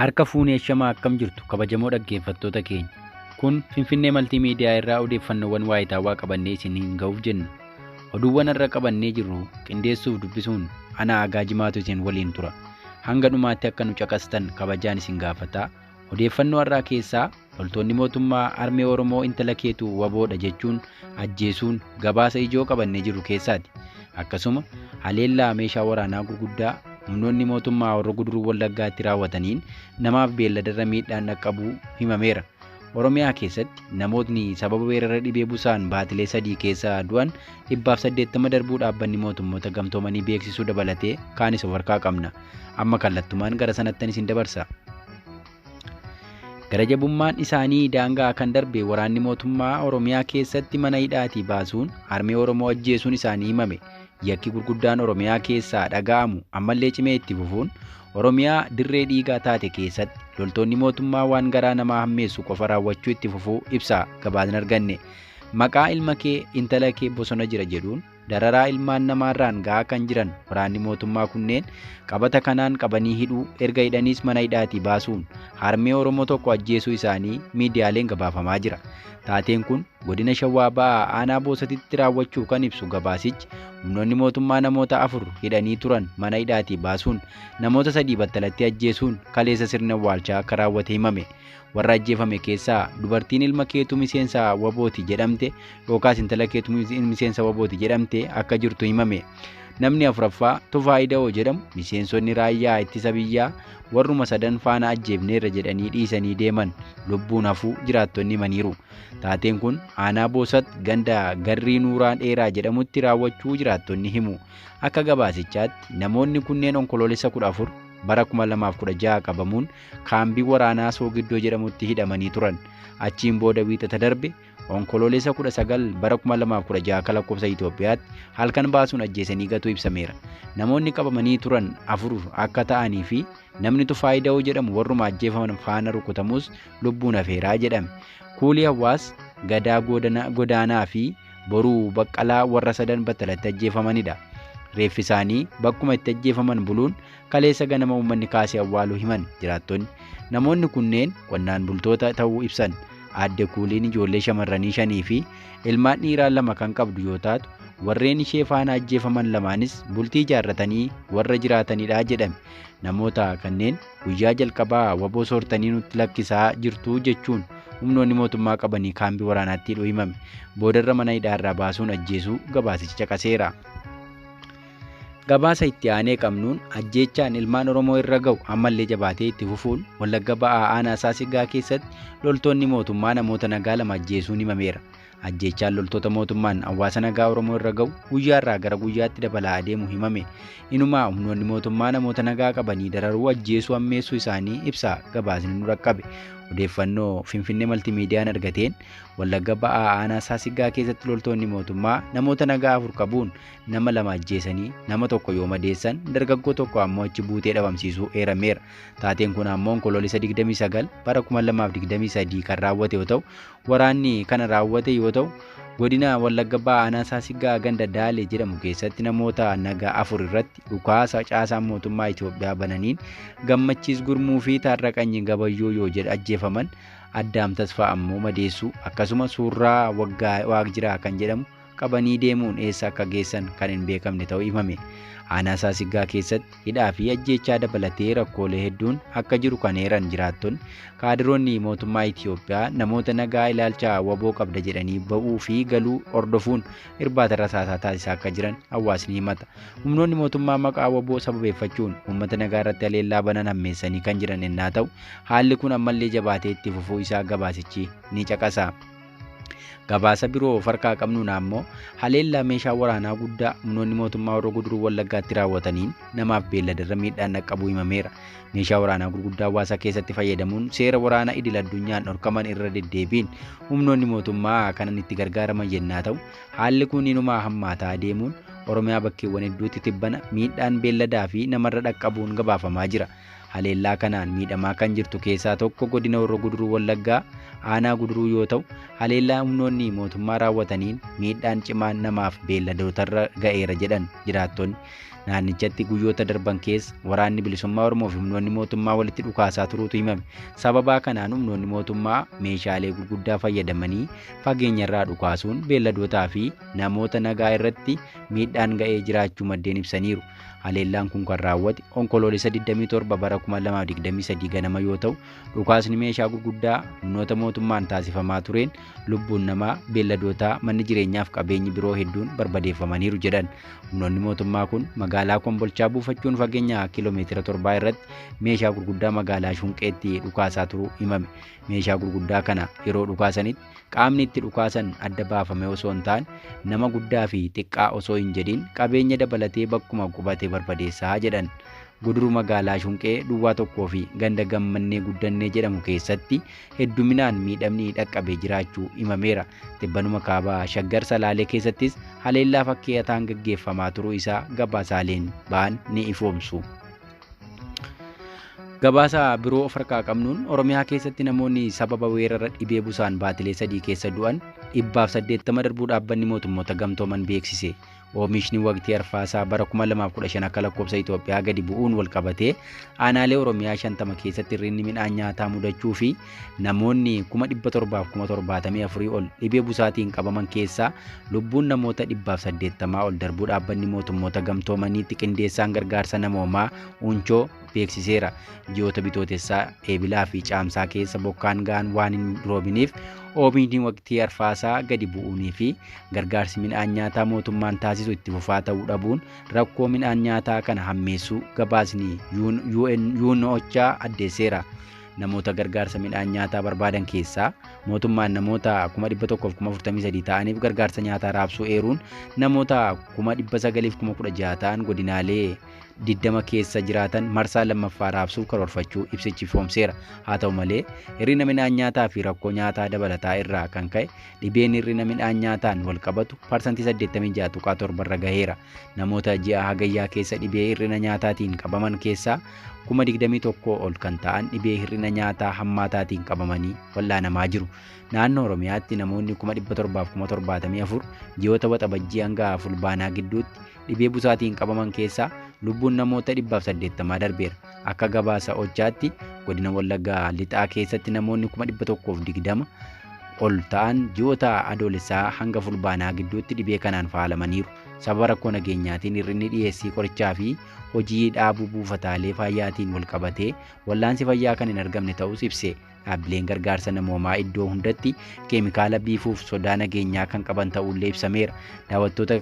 Harka fuunee shamaa akkam jirtu kabajamoo dhaggeeffattoota keenya. Kun Finfinnee Maltiimiidiyaa irraa odeeffannoowwan waayitaawaa qabannee isiniin ga'uuf jenna. Oduuwwan har'a qabannee jirru qindeessuuf dubbisuun ana Agaa Jimaatu isin waliin tura. Hanga dhumaatti akka nu caqastan kabajaan isin gaafataa. Odeeffannoo har'aa keessaa loltoonni mootummaa armee Oromoo intala keetu waboodha jechuun ajjeesuun gabaasa ijoo qabannee jirru keessaati. Akkasuma haleellaa meeshaa waraanaa gurguddaa humnoonni mootummaa Horroo Guduruu Wallaggaatti raawwataniin namaaf beelladarra miidhaan dhaqqabuu himameera. Oromiyaa keessatti namootni sababa weerara dhibee busaan baatilee 3 keessa du'an 180 darbuu dhaabbanni mootummoota gamtoomanii beeksisuu dabalatee kaanis of harkaa qabna. Amma kallattumaan gara sanattan isin dabarsa. Gara jabummaan isaanii daangaa kan darbe waraanni mootummaa Oromiyaa keessatti mana hidhaatii baasuun harmee Oromoo ajjeesuun isaanii himame. Yakki gurguddaan Oromiyaa keessaa dhaga'amu ammallee cimee itti fufuun Oromiyaa dirree dhiigaa taate keessatti loltoonni mootummaa waan garaa namaa hammeessu qofa raawwachuu itti fufuu ibsa gabaasni arganne. Maqaa ilma kee intala kee bosona jira jedhuun dararaa ilmaan namaarraan ga'aa kan jiran waraanni mootummaa kunneen qabata kanaan qabanii hidhuu erga hidhaniis mana hidhaatii baasuun harmee Oromoo tokko ajjeesuu isaanii miidiyaaleen gabaafamaa jira. Taateen kun godina Shawaa Ba'aa aanaa Boosatitti raawwachuu kan ibsu gabaasichi humnoonni mootummaa namoota 4 hidhanii turan mana hidhaatii baasuun namoota 3 battalatti ajjeesuun kaleessa sirna awwaalchaa akka raawwate himame. Warra ajjeefame keessaa dubartiin ilma keetu miseensa wabooti jedhamte yookaas intala keetu miseensa wabooti jedhamte akka jirtu himame. Namni 4ffaa Tufaa Ida'oo jedhamu miseensonni raayyaa ittisa biyyaa warruma sadan faana ajjeefneerra jedhanii dhiisanii deeman lubbuun hafuu jiraattonni himaniiru. Taateen kun aanaa Boosat ganda Garrii Nuuraa Dheeraa jedhamutti raawwachuu jiraattonni himu. Akka gabaasichaatti namoonni kunneen onkoloolessa 14 bara 2016 qabamuun kaambii waraanaa Soogiddoo jedhamutti hidhamanii turan. Achiin booda wiixata darbe onkoloolessa 19 bara 2016 akka lakkoofsa Itoophiyaatti halkan baasuun ajjeesanii gatuu ibsameera. Namoonni qabamanii turan 4 akka ta'anii fi namni Tufaa Ida'oo jedhamu warruma ajjeefaman faana rukutamus lubbuun hafeeraa jedhame. Kuulii Hawaas, Gadaa Godaanaa fi Boruu Baqqalaa warra sadan battalatti ajjeefamanidha. Reeffi isaanii bakkuma itti ajjeefaman buluun kaleessa ganama uummanni kaasee awwaaluu himan jiraattonni. Namoonni kunneen qonnaan bultoota ta'uu ibsan. Aadde Kuuliin ijoollee shamarranii 5 fi ilmaan dhiiraa 2 kan qabdu yoo taatu warreen ishee faana ajjeefaman lamaanis bultii ijaarratanii warra jiraatanidha jedhame. Namoota kanneen guyyaa jalqabaa waboo soortanii nutti lakkisaa jirtu jechuun humnoonni mootummaa qabanii kaambii waraanaatti hidhuu himame. Boodarra mana hidhaarraa baasuun ajjeesuu gabaasichi caqaseera. Gabaasa itti aanee qabnuun ajjeechaan ilmaan Oromoo irra ga'u ammallee jabaatee itti fufuun Wallagga Ba'aa aanaa Saasiggaa keessatti loltoonni mootummaa namoota nagaa 2 ajjeesuun himameera. Ajjeechaan loltoota mootummaan hawaasa nagaa Oromoo irra ga'u guyyaarraa gara guyyaatti dabalaa adeemu himame. Inumaa humnoonni mootummaa namoota nagaa qabanii dararuu ajjeesuu hammeessuu isaanii ibsa gabaasni nu dhaqqabe. Odeeffannoo Finfinnee Maltiimiidiyaan argateen Wallagga Ba'aa aanaa Saasiggaa keessatti loltoonni mootummaa namoota nagaa 4 qabuun nama 2 ajjeesanii nama 1 yoo madeessan dargaggoo 1 ammoo achi buutee dhabamsiisuu eerameera. Taateen kun ammoo onkoloolessa 29 bara 2023 kan raawwate yoo ta'u waraanni kana raawwate yoo ta'u godina Wallagga Ba'aa aanaa Saasiggaa ganda Daalee jedhamu keessatti namoota nagaa 4 irratti dhukaasa caasaan mootummaa Itoophiyaa bananiin Gammachiis Gurmuu fi Taarraqanyi Gabayyoo yoo jedha ajjeefaman Addaam Tasfaa ammoo madeessuu akkasuma suuraa Waaqjiraa kan jedhamu qabanii deemuun eessa akka geessan kan hin beekamne ta'uu himame. Aanaa Saasiggaa keessatti hidhaa fi ajjeechaa dabalatee rakkoolee hedduun akka jiru kan eeran jiraattonni kaadiroonni mootummaa Itoophiyaa namoota nagaa ilaalcha waboo qabda jedhanii ba'uu fi galuu hordofuun irbaata rasaasaa taasisaa akka jiran hawaasni himata. Humnoonni mootummaa maqaa waboo sababeeffachuun uummata nagaa irratti haleellaa banan hammeessanii kan jiran ennaa ta'u haalli kun ammallee jabaatee itti fufuu isaa gabaasichi ni caqasa. Gabaasa biroo farkaa qabnuun ammoo haleellaa meeshaa waraanaa guddaa humnoonni mootummaa Horroo Guduruu Wallaggaatti raawwataniin namaaf beelladarra miidhaan dhaqqabuu himameera. Meeshaa waraanaa gurguddaa hawaasa keessatti fayyadamuun seera waraanaa idil addunyaan dhorkaman irra deddeebiin humnoonni mootummaa kanan itti gargaaraman yennaa ta'u haalli kun inumaa hammaataa deemuun Oromiyaa bakkeewwan hedduutti tibbana miidhaan beelladaa fi namarra dhaqqabuun gabaafamaa jira. Haleellaa kanaan miidhamaa kan jirtu keessaa tokko godina Horroo Guduruu Wallaggaa aanaa Guduruu yoo ta'u, haleellaa humnoonni mootummaa raawwataniin miidhaan cimaan namaaf beelladootarra ga'eera jedhan jiraattonni. Naannichatti guyyoota darban keessa waraanni bilisummaa Oromoo fi humnoonni mootummaa walitti dhukaasaa turuutu himame. Sababaa kanaan humnoonni mootummaa meeshaalee gurguddaa fayyadamanii fageenyarraa dhukaasuun beelladootaa fi namoota nagaa irratti miidhaan ga'ee jiraachuu maddeen ibsaniiru. Haleellaan kun kan raawwate Onkoloolessa 27 bara 2023 ganama yoo ta'u, dhukaasni meeshaa gurguddaa humnoota mootummaan taasifamaa tureen lubbuun namaa, beelladootaa, manni jireenyaaf qabeenyi biroo hedduun barbadeeffamaniiru jedhan. Humnoonni mootummaa kun magaalaa Kombolchaa buufachuun fageenya kiiloomeetira 7 irratti meeshaa gurguddaa magaalaa Shunqeetti dhukaasaa turuu himame. Meeshaa gurguddaa kana yeroo dhukaasanitti qaamni itti dhukaasan adda baafame osoo hin taane nama guddaa fi xiqqaa osoo hin jedhin qabeenya dabalatee bakkuma qubate barbadeessaa jedhan. Guduruu magaalaa Shunqee duwwaa 1 fi ganda Gammannee Guddannee jedhamu keessatti hedduminaan miidhamni dhaqqabee jiraachuu himameera. Tibbanuma kaabaa Shaggar Salaalee keessattis haleellaa fakkaataan gaggeeffamaa turuu isaa gabaasaaleen ba'an ni ifoomsu. Gabaasa biroo of harkaa qabnuun Oromiyaa keessatti namoonni sababa weerara dhibee busaan baatilee 3 keessa du'an 180 darbuu dhaabbanni mootummoota gamtooman beeksise. Oomishni waqtii arfaasaa bara 2015 akka lakkoofsa Itoophiyaa gadi bu'uun walqabatee aanaalee Oromiyaa 50 keessatti hir'inni midhaan nyaataa mudachuu fi namoonni 774,000 ol dhibee busaatiin qabaman keessaa lubbuun namoota 180 ol darbuu dhaabbanni mootummoota gamtoomaniitti qindeessaan gargaarsa namoomaa Unchoo beeksiseera. Ji'oota bitootessaa, eebilaa fi caamsaa keessa bokkaan ga'aan waan hin roobiniif oomishni waqtii arfaasaa gadi bu'uunii fi gargaarsi midhaan nyaataa mootummaan taasisu itti fufaa ta'uu dhabuun rakkoo midhaan nyaataa kana hammeessuu gabaasni UNOCHA addeesseera. Namoota gargaarsa midhaan nyaataa barbaadan keessaa mootummaan namoota 143,000 ta'aniif gargaarsa nyaataa raabsuu eeruun namoota 916,000 ta'an godinaalee 20 keessa jiraatan marsaa lammaffaa raabsuuf karoorfachuu ibsichi ifoomseera. Haa ta'u malee hir'ina midhaan nyaataa fi rakkoo nyaataa dabalataa irraa kan ka'e dhibeen hir'ina midhaan nyaataan wal qabatu 86.7% irra gaheera. Namoota ji'a hagayyaa keessa dhibee hir'ina nyaataatiin qabaman keessaa 21,000 ol kan ta'an dhibee hir'ina nyaataa hammaataatiin qabamanii wal'aanamaa jiru. Naannoo Oromiyaatti namoonni 774,000 ji'oota waxabajjii hanga fulbaanaa gidduutti dhibee busaatiin qabaman keessaa lubbuun namoota 180 darbeera. Akka gabaasa OCHAatti godina Wallaggaa lixaa keessatti namoonni 120,000 ol ta'an ji'oota adoolessaa hanga fulbaanaa gidduutti dhibee kanaan faalamaniiru. Sababa rakkoo nageenyaatiin hir'inni dhiyeessii qorichaa fi hojii dhaabuu buufataalee fayyaatiin wal qabatee wallaansi fayyaa kan hin argamne ta'us ibse. Dhaabbileen gargaarsa namoomaa iddoo hundatti keemikaala biifuuf sodaa nageenyaa kan qaban ta'ullee ibsameera. Daawwattoota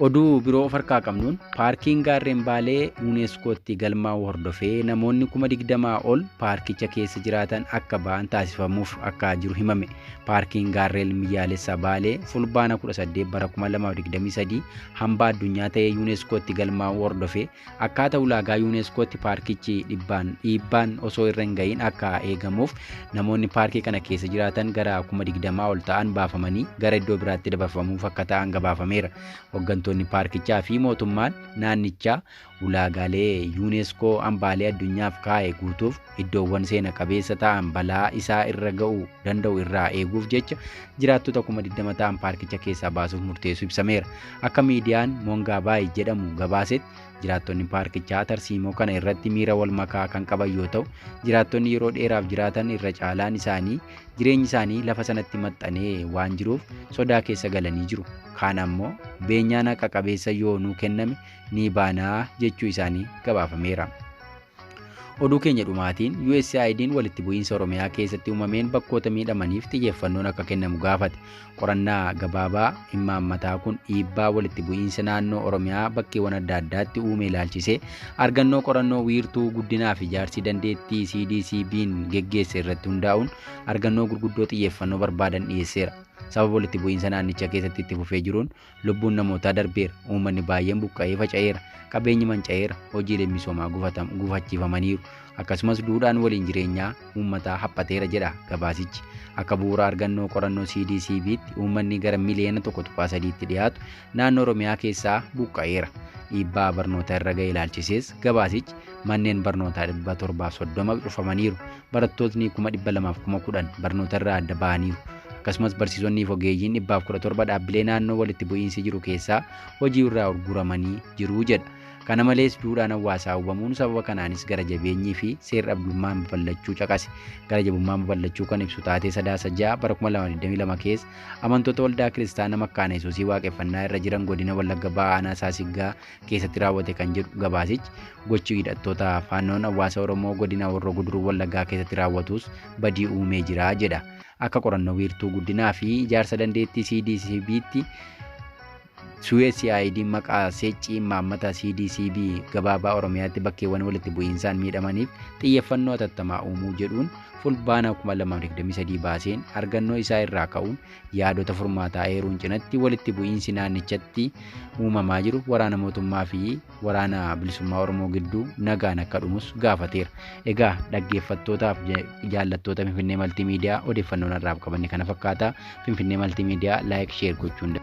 Oduu biroo of harkaa qabnuun paarkiin gaarreen Baalee yuuneeskootti galmaa'u hordofee namoonni 20,000 ol paarkicha keessa jiraatan akka ba'an taasifamuuf akka jiru himame. Paarkiin gaarreen biyyaalessaa Baalee fulbaana 18 bara 2023 hambaa addunyaa ta'ee yuuneeskootti galmaa'u hordofee akkaataa ulaagaa yuuneeskootti paarkichi dhiibbaan osoo irra hin ga'iin akka eegamuuf namoonni paarkii kana keessa jiraatan gara 20,000 ol ta'an baafamanii gara iddoo biraatti dabarfamuuf akka ta'an gabaafameera. Hooggantoonni paarkichaa fi mootummaan naannichaa ulaagaalee yuuneeskoo hambaalee addunyaaf kaa'e guutuuf iddoowwan seena qabeessa ta'an balaa isaa irra ga'uu danda'u irraa eeguuf jecha jiraattota 20,000 ta'an paarkicha keessaa baasuuf murteessuu ibsameera. Akka miidiyaan Moongaabaay jedhamu gabaasetti jiraattonni paarkichaa tarsiimoo kana irratti miira wal makaa kan qaban yoo ta'u, jiraattonni yeroo dheeraaf jiraatan irra caalaan isaanii jireenyi isaanii lafa sanatti maxxanee waan jiruuf sodaa keessa galanii jiru. Kaan ammoo beenyaan haqa qabeessa yoo nuu kenname ni baanaa jechuu isaanii gabaafameera. Oduu keenya dhumaatiin USAID'n walitti bu'iinsa Oromiyaa keessatti uumameen bakkoota miidhamaniif xiyyeeffannoon akka kennamu gaafate. Qorannaa gabaabaa imaammataa kun dhiibbaa walitti bu'iinsa naannoo Oromiyaa bakkeewwan adda addaatti uume ilaalchisee argannoo qorannoo wiirtuu guddinaa fi ijaarsi dandeettii CDCB'n geggeesse irratti hundaa'uun argannoo gurguddoo xiyyeeffannoo barbaadan dhiyeesseera. Sababa walitti bu'iinsa naannicha keessatti itti fufee jiruun lubbuun namootaa darbeera. Uummanni baay'een buqqa'ee faca'eera. Qabeenyi manca'eera. Hojiileen misoomaa gufachiifamaniiru. Akkasumas duudhaan waliin jireenyaa uummataa haphateera jedha gabaasichi. Akka bu'uura argannoo qorannoo CDCB'tti uummanni gara miliyoona 1.3tti dhiyaatu naannoo Oromiyaa keessaa buqqa'eera. Dhiibbaa barnoota irra ga'e ilaalchisees gabaasichi manneen barnootaa 730 cufamaniiru. Barattootni 210,000 barnoota irraa adda ba'aniiru. Akkasumas barsiisonni fi ogeeyyiin 117 dhaabbilee naannoo walitti bu'iinsi jiru keessaa hojii irraa urguramanii jiru jedha. Kana malees duudhaan hawaasaa hubamuun sababa kanaanis gara jabeenyii fi seer-dhabdummaan babal'achuu caqase. Gara jabummaan babal'achuu kan ibsu taatee Sadaasa 6 bara 2022 keessa amantoota waldaa kiristaanaa Makkaana Yesuusii waaqeffannaa irra jiran godina Wallagga Bahaa Aanaa Saasiggaa keessatti raawwate kan jedhu gabaasichi gochi hidhattoota faannoon hawaasa Oromoo godina Horroo Guduruu Wallaggaa keessatti raawwatus badii uumee jira jedha. Akka qorannoo wiirtuu guddinaa fi ijaarsa dandeettii CDCB'tti USAID maqaa seeccii imaammata CDCB gabaabaa Oromiyaatti bakkeewwan walitti bu'iinsaan miidhamaniif xiyyeeffannoo hatattamaa uumuu jedhuun fulbaana 2023 baaseen argannoo isaa irraa ka'uun yaadota furmaataa eeruun cinatti walitti bu'iinsi naannichatti uumamaa jiru waraana mootummaa fi waraana bilisummaa Oromoo gidduu nagaan akka dhumus gaafateera. Egaa dhaggeeffattootaaf jaallattoota Finfinnee Maltiimiidiyaa odeeffannoon har'aaf qabanne kana fakkaata. Finfinnee Maltiimiidiyaa laayik sheer gochuun